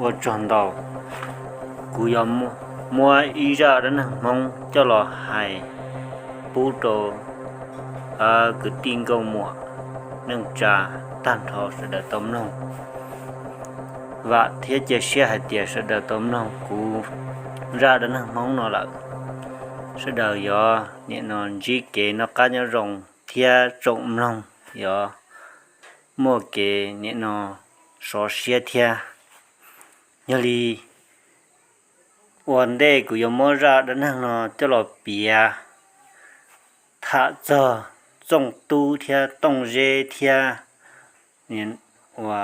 Ua tsaug ntau, kuv yuav muab ib zaj dab neeg Hmoob coj los hais pub rau kwv tij nkauj muam neej tsa tag nrho sawv daws tau mloog. Vam thiab cia siab hais tias sawv daws tau mloog kuv zaj dab neeg Hmoob no lawm, sawv daws yuav nim no ntsib kev noj qab nyob zoo thiab tsoom mloog yuav muaj kev nim no sov siab thiab. Yog li ua ntej kuv yuav muab zaj dab neeg no coj los piav tham txog Txooj Tub thiab Tooj Zeb thiab ua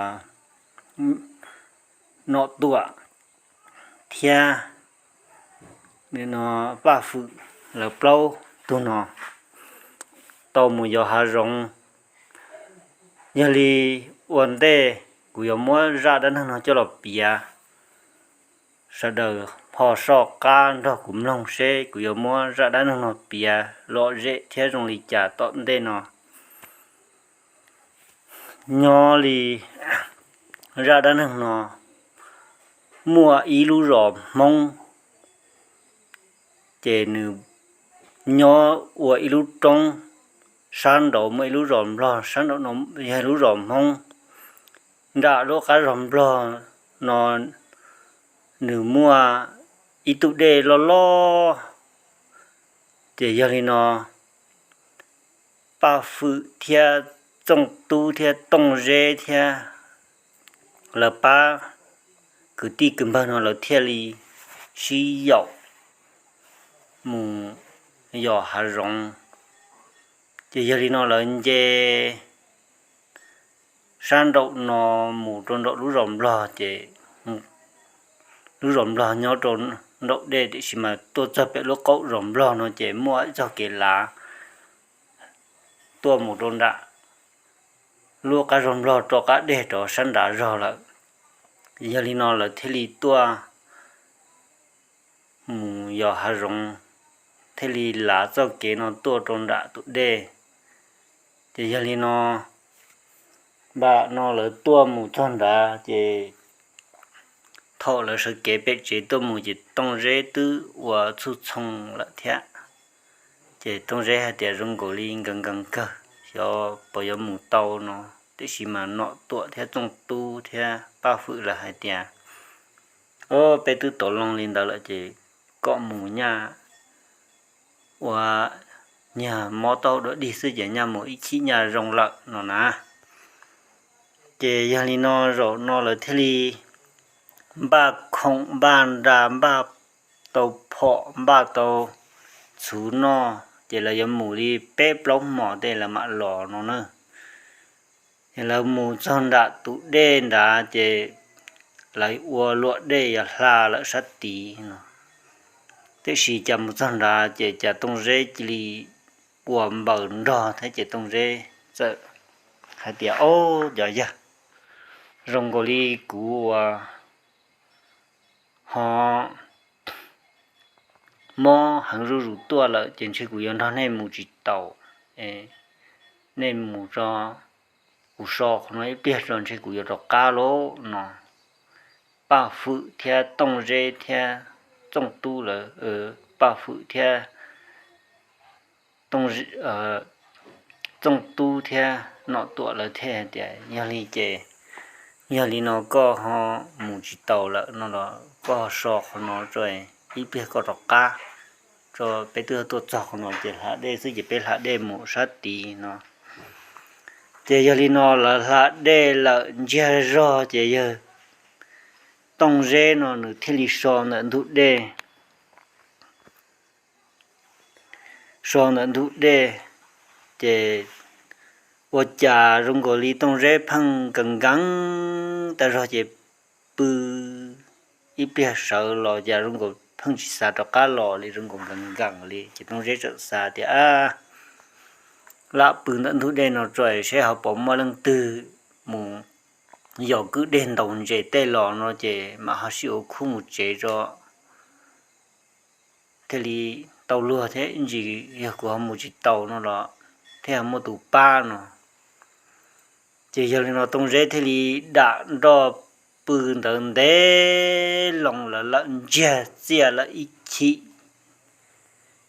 Nom Tuam thiab no Paj Fwm, lawv plaub tug no tau mus yos hav zoov. Yog li ua ntej kuv yuav muab zaj dab neeg no coj los piav, sawv daws ho soj qab nrog kuv mloog seb kuv yuav muab zaj dab neeg no piav lom zem thiab zoo li cas tom ntej no. Nyob li zaj dab neeg no, muaj ib lub zos Hmoob, ces nws nyob ua ib lub roob, sab nraud muaj ib lub zos Nplog, sab nraud no yog lub zos Hmoob. Nram lub qab zos Nplog no nws muaj ib tug dej loj loj. Ces yog li no Paj Fwm thiab Txooj Tub thiab Tooj Zeb thiab lawv pab kwv tij kwv npawg no lawv thiaj li sib yaum mus yos hav zoov. Ces yog li no lawv nce sab nraum no mus rau nraum lub zos Nplog, ces lub zos Nplog nyob rau nraum dej, tiam sis mas tuaj txog pem lub qaum zos Nplog no ces muaj ib txoj kev lav tuaj mus rau nram lub qab zos Nplog rov qab dej rov sab nrad zog lawm. Yog li no lawv thiaj li tuaj mus yos hav zoov, thiaj li lav txoj kev no tuaj rau nram tus dej. Ces yog li no, nram no lawv tuaj mus txog nrad ces thaum lawv sawv kev pem tsev tuaj mus ces Tooj Zeb twb ua txhuj txhoo lawm thiab. Ces Tooj Zeb hais tias zoo nkaus li nkees nkees kawg, xyov puas yuav mus tau no, tiam sis mas Nom Tuam thiab Txooj Tub thiab Paj Fwm lawv hais tias, o, peb twb tau loo li ntawd lawm ces kom mus nyaj ua nyag mob taub hau dua dig xwb ces nyaj mus ib chim nyaj zoo lawm no na. Ces yog li no zaum no lawv thiaj li npaj khoom npaj nra, npaj tau phom npaj tau txhuv noj, ces lawv yuav mus li peb plaub hmos tej lawv mam los no na. Ces lawv mus txog nram tus dej nrad ces lawv ua luam dej yuav hla lawm sab tid no. Tiam sis cas mus txog nrad ces cas Tooj Zeb cia li ua npaws nrog thiab ces Tooj Zeb txawm hais tias, o, cov yawg, zoo nkaus li kuv ua ho mob heev zuj zus tuaj lawm ces ntshe kuv yuav nrog nej mus tsis taus. Nej mus tso, kuv so qhov no ib pliag tso ntshe kuv yuav rov qab lauj no. Paj Fwm thiab Tooj Zeb thiab Txooj Tub lawv, Paj Fwm thiab Txooj Tub thiab Nom Tuam lawv thiaj hais tias, yog li ces, yog li no koj ho mus tsis taus lawm no los koj so qhov no tso, ib pliag koj rov qab tso, peb twb tuaj txog qhov no ces hla dej xwb ces peb hla dej mus sab tid no. Ces yog li no lawv hla dej lawm ntsiag zog ces yawg Tooj Zeb no nws thiaj li so ntawm ntug dej. So ntawm ntug dej, ces ua cas zoo nkaus li Tooj Zeb pheej nkees nkees tas zog ces pw ib pliag sawv los cas zoo nkaus pheej tsis xav rov qab los li, zoo nkaus nkees nkees li. Ces Tooj Zeb txawm xav tias, lam pw ntawm ntug dej no tso seb ho puas muaj leej twg mus yos kwj dej ntaus ntses tej los no ces mam ho sib ua khub mus tsev tso, thiaj li tau luag thiab, ib ntsis yog kuv ho mus tsis taus no los thiaj muaj tus pab no. Ces yog li no Tooj Zeb thiaj li dam nroj pw ntawd ntev loo lawm, lawm ntsiag txiaj lawm ib chim.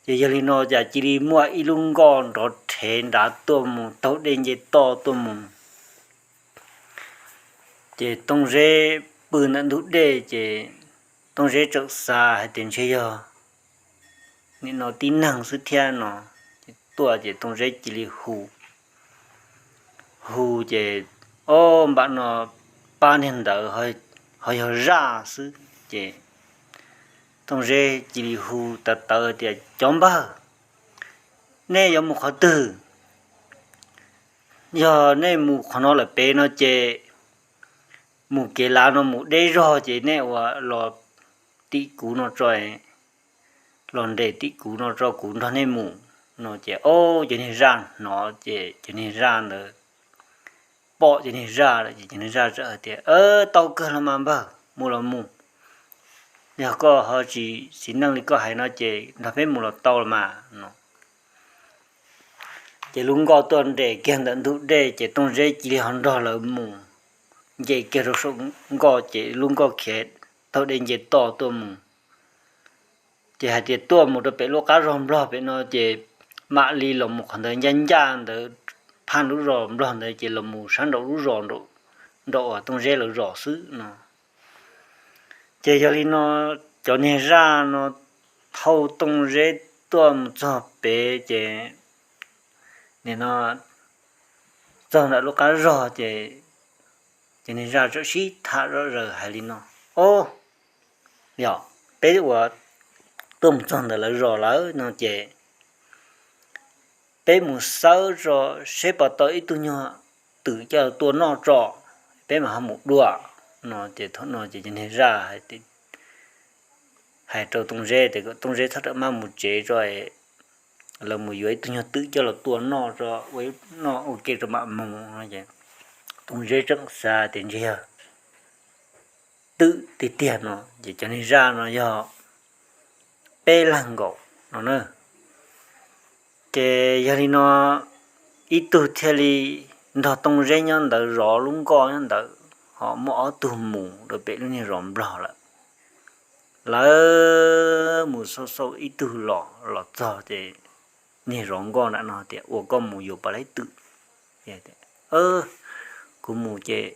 Ces yog li no cas cia li muaj ib lub nkoj nrov rhev nrad tuaj mus taug dej nce toj tuaj mus. Ces Tooj Zeb pw ntawm ntug dej ces Tooj Zeb tseem xav hais tias ntshe yog nim no tib neeg xwb thiab no. Ces tuaj ces Tooj Zeb cia li hu, hu ces, o, npam no pab niag ntawd ho yog zaj xwb ces Tooj Zeb cia li hu tawv tawv tias, cov npawg, nej yuav mus qhov twg? Yog nej mus qhov no lawm pem no ces mus kev lav no mus deb zog ces nej ua los tim kuv no tso, los nres tim kuv no tso kuv nrog nej mus no ces, o, cov niag zaj hnov ces cov niag zaj ntawd pom cov niag zaj lawm ces cov niag zaj txawm hais tias, tau kawg los mas npawg, mus los mus. Yog koj ho tsis txiv neej li koj hais no ces nrog peb mus los tau los mas no. Ces lub nkoj tuaj nres kiag ntawm ntug dej ces Tooj Zeb cia li ho nrog lawv mus, nce kiag rau saum nkoj ces lub nkoj khiav taug dej nce toj tuaj mus. Ces hais tias tuaj mus rau pem lub qab zos nplog pem no ces mam li los mus qhov ntawd ncaj ncaj ntawd, phaj lub zos nplog ntawd ces los mus sab nraum lub zos, nraum uas Tooj Zeb lawv zos xwb no. Ces yog li no cov niag zaj no thauj Tooj Zeb tuaj mus txog pem ces nim no txog ntawm lub qab zog ces cov niag zaj txawm sib tham zom zaws hais li no, o, yog peb uas tuaj mus txog ntawm lawv zos lawm no ces peb mus xawb tso seb puas tau ib tug nyuag twm coj tua noj tso, peb mam ho mus dua no. Ces thaum no ces cov niag zaj hais rau Tooj Zeb tias kom Tooj Zeb txhob rawm maj mus tsev tso, lawv mus yuav ib tug nyuag twm coj los tua noj tso, ua noj ua ke tso mam mus no. Tooj Zeb tseem xav tias ntshe yog twm tiag tiag no ces cov niag zaj no yog peb leeg nkaus no na. Ces yog li no ib tug thiaj li nrog Tooj Zeb nyob ntawd zov lub nkoj nyob ntawd, ho muaj ob tug mus rau pem lub niag zos nplog lawm. Lawv mus xauj xauj ib tug los, los txog ces niag zov nkoj nram no tias ua koj mus yuav puas laib twm? Kuv mus ces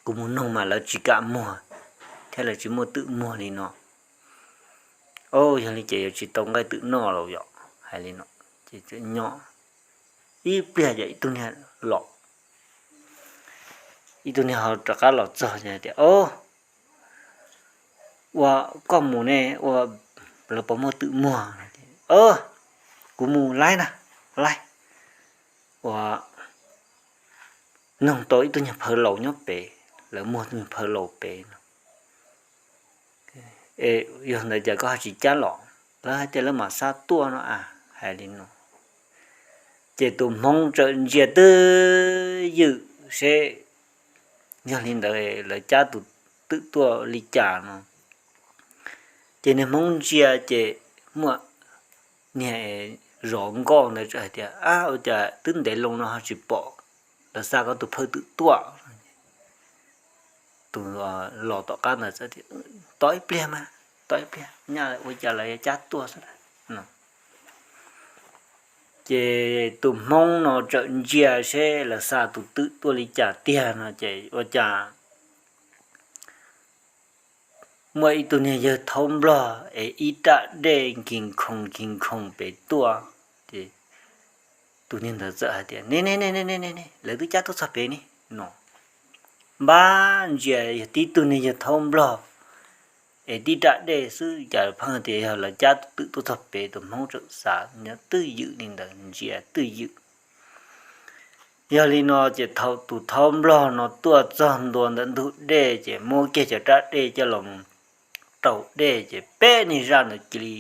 kuv mus noog mas lawv tsis kam muag thiab lawv tsis muaj twm muag li no. O, yog li ces yuav tsis tau nqaij twm noj los yom, hais li no. Ces tseem nyob ib pliag ces ib tug niag los, ib tug niag ho rov qab los txog ces tias, o, ua koj mus ne ua lawv puas muaj twm muag? Kuv mus laib na, laib. Ua noog tau ib tug nyuag phawv laus nyob pem, lawv muag tug nyuag phawv laus pem no. Yog ntawd cas koj ho tsis cab los? Lawv hais tias lawv mam xav tuaj no a, hais li no. Ces tus hmoob txawm ntsia twj ywm seb yog li ntawd lawv cab tus twm tuaj li cas no. Ces niag hmoob ntsia ces muaj niag zov nkoj ntawd txawm hais tias, ab, ua cas twb ntev loo no ho tsis pom lawv xa koj tus phawj twm tuaj? Tus los tom qab ntawd txawm tias, tos ib pliag mas, tos ib pliag, nyaj ua cas lawv yuav cab tuaj xwb no. Ces tus hmoob no txawm ntsia seb lawv xa tus twm tuaj li cas tiag no ces ua cas muaj ib tug niag yawg thaub nplog es ib raj dej nkig nkhoos nkig nkhoos pem tuaj. Ces tus niag ntawd txawm hais tias, ne ne ne ne ne ne, lawv twb cab tuaj txog pem ne no. Npab ntsia yog tib tug niag yawg thaub nplog es tib raj dej xwb cas pheej tias yog lawv cab tus twm tuaj txog pem. Tus hmoob txawm xav nyob twj ywm li ntawd ntsia twj ywm. Yog li no ces thaum tus thaub nplog no tuaj txog ntua ntawm ntug dej ces muab kiag cov raj dej coj los mus rau dej ces peb niag zaj ntawd cia li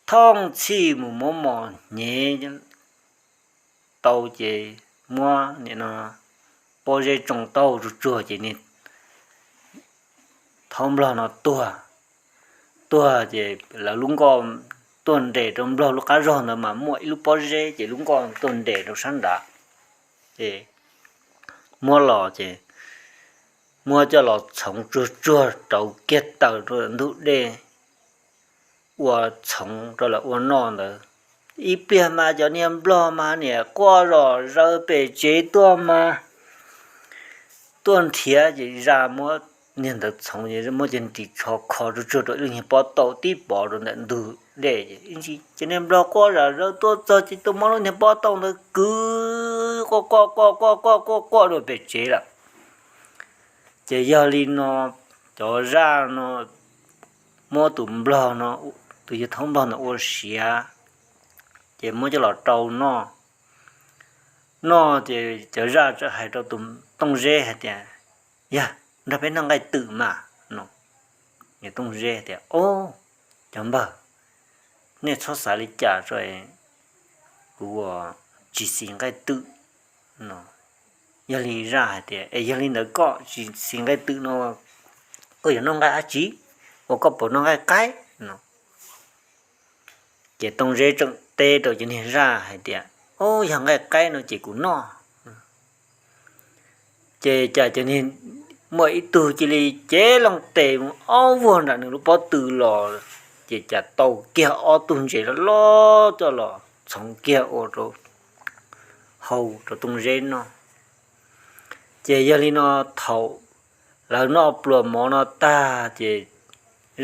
thooj txhij mus muab mos hnyev tau ces muab nim no pob zeb tsoo tau tsuag tsuag ces niag thaub nplog no tuag. Tuag ces lawv lub nkoj tuaj nres rau nplog lub qab zog ntawd mas muaj ib lub pob zeb ces lub nkoj tuaj nres rau sab nrad. Ces muab los ces muab coj los txhoov tsuag tsuag rauv kiag taws rau ntug dej ua txhoov rau lawv ua noj ntawd. Ib pliag mas cov niag nplog mas niam quaj zom zaws pem tsev tuaj mas tuaj nrhiav ces zaj muab niag ntawd txhoov es muab cov ris tsho kho tsuag tsuag rau ib lub niag pob tauj tib pov rau ntawm ntug dej ces cov niag nplog quaj zom zaws tuaj txog ces tuaj muab lub niag pob tauj ntawd kwv quaj quaj quaj quaj quaj quaj quaj rau pem tsev lawm. Ces yog li no cov zaj no muab tus nplog no, tus yawg thaub nplog ntawd ua siav, ces muab coj los rau noj. Noj ces cov zaj txawm hais rau tus Tooj Zeb hais tias, Yog nrog peb noj nqaij twm mas no. Tooj Zeb tias, Ob, cov npawg, nej txhob xav li cas tso, kuv ua tsis xis nqaij twm no. Yog li zaj hais tias, Es yog li ntawd koj tsis xis nqaij twm no koj yuav noj nqaij dab tsi? Ua koj puas noj nqaij qaib no? Ces Tooj Zeb tseem teb rau cov niag zaj hais tias, Ob, yog nqaij qaib no ces kuv noj. Ces cas cov niag muaj ib tug cia li cev loo tes mus ob vuag nram nws lub pob tw los, ces cas tau kiag ob tug ntses loj loj coj los txhoov kiag ua rau hau rau Tooj Zeb noj. Ces yog li no thaum lawv noj pluas mov no tag ces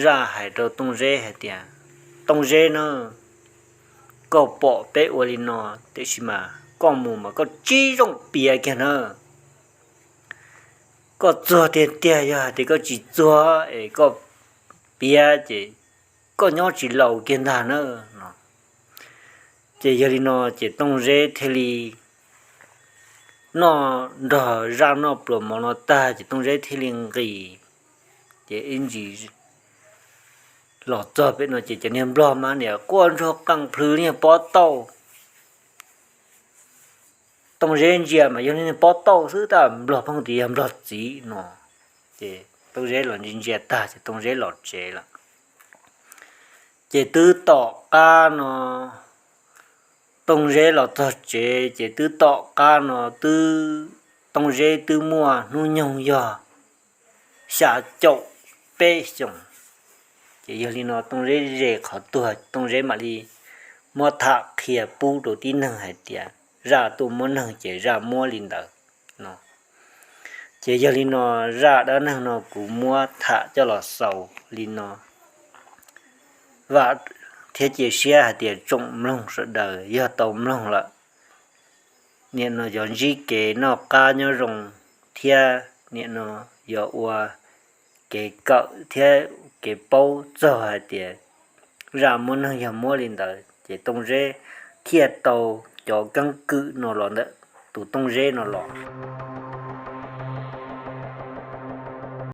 zaj hais rau Tooj Zeb hais tias, Tooj Zeb na, koj pom peb ua li no, tiam sis mas koj mus mas koj tsib zoo piav kiag na. Koj txuag tiag tiag, yog hais tias koj tsis txuag es koj piav ces koj nyob tsis laus kiag ntag na no. Ces yog li no ces Tooj Zeb thiaj li noj nrog zaj noj pluas mov no tag ces Tooj Zeb thiaj li nqis. Ces ib ntsis los txog pem no ces cov niag nplog mas niam quaj ntsuag qeej plhws niag pob tauj. Tooj Zeb ntsia mas yog niag pob tauj xwb tab nplog pheej tias yog nplog txiv no. Ces Tooj Zeb los ntsia ntsia tag ces Tooj Zeb los tsev lawm. Ces twb tom qab no, Tooj Zeb los txog tsev ces twb tom qab no twb, Tooj Zeb twb muaj hnub nyoog yog xya caum peb xyoos. Ces yog li no Tooj Zeb ze qhov tuag, Tooj Zeb mam li muab tham qhia pub rau tib neeg hais tias zaj tuaj muab neeg ces zaj muab li ntawd no. Ces yog li no zaj dab neeg no kuv muab tham coj los xaus li no. Vam thiab cia siab hais tias tsoom mloog sawv daws yog tau mloog lawm, nim no yuav ntsib kev noj qab nyob zoo thiab nim no yuav ua kev kawm thiab kev paub txog hais tias zaj muab neeg yog muab li ntawd ces Tooj Zeb thiaj tau cov keeb kwm no los ntawm tus Tooj Zeb no los.